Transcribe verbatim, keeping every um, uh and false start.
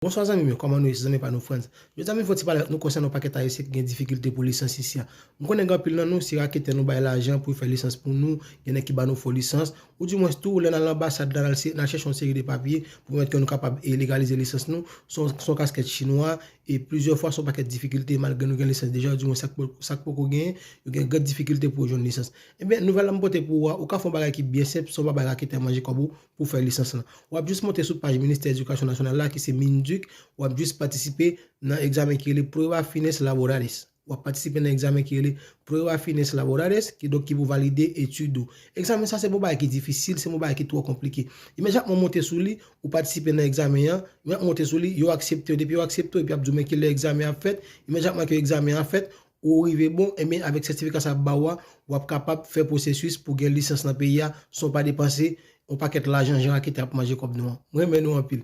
Bonswa zanmi m yo, kòman nou ye? Se zanmi pa nou Frantz. Jodi a m vin fè yon ti pale avèk nou konsènan yon pakèt ayisyen ki gen difikilte pou lisans isi a. M konnen gen anpil nan nou, se raketè nou bay lajan pou yo fè lisans pou nou, gen nèg ki ba nou fo lisans, oudimwens tou, lè n al nan anbasad la, n al se- n al chèche yon seri de papye pou pèmèt ke nou kapab, e, legalize lisans nou, se yon se yon kaskèt chinwa, e plizyè fwa se yon pakèt difikilte, malgre nou gen lisans deja, oudimwens sa k po- sa k poko genyen, yo gen grann difikilte pou yo jwenn lisans. Ebyen, nouvèl la m pote pou ou a, ou ka fè yon bagay ki byen senp san w pa bay raketè manje kòb ou pou fè lisans lan. W ap jis monte sou paj Ministè Edikasyon Nasyonal la, ki se MINDUC, w ap jis patisipe nan egzamen ki rele Pruebas Fines Laborales. W ap patisipe nan egzamen ki rele Pruebas Fines Laborales, kidonk ki pou valide etid ou. Egzamen sa se yon bagay ki difisil, se yon bagay ki twò konplike. Imedyatman w monte sou li, ou patisipe nan egzamen an, imedyatman w monte sou li, yo aksepte w. Depi yo aksepte w, epi y ap di w men kilè egzamen an ap fèt, imedyatman ke egzamen an fèt, ou rive bon, ebyen, avèk sètifika sa ap ba w a, w ap kapab fè pwosesis pou gen lisans nan peyi a, san w pa depanse yon pakèt lajan jan raketè ap manje kòb nou an. Mwen renmen nou anpil.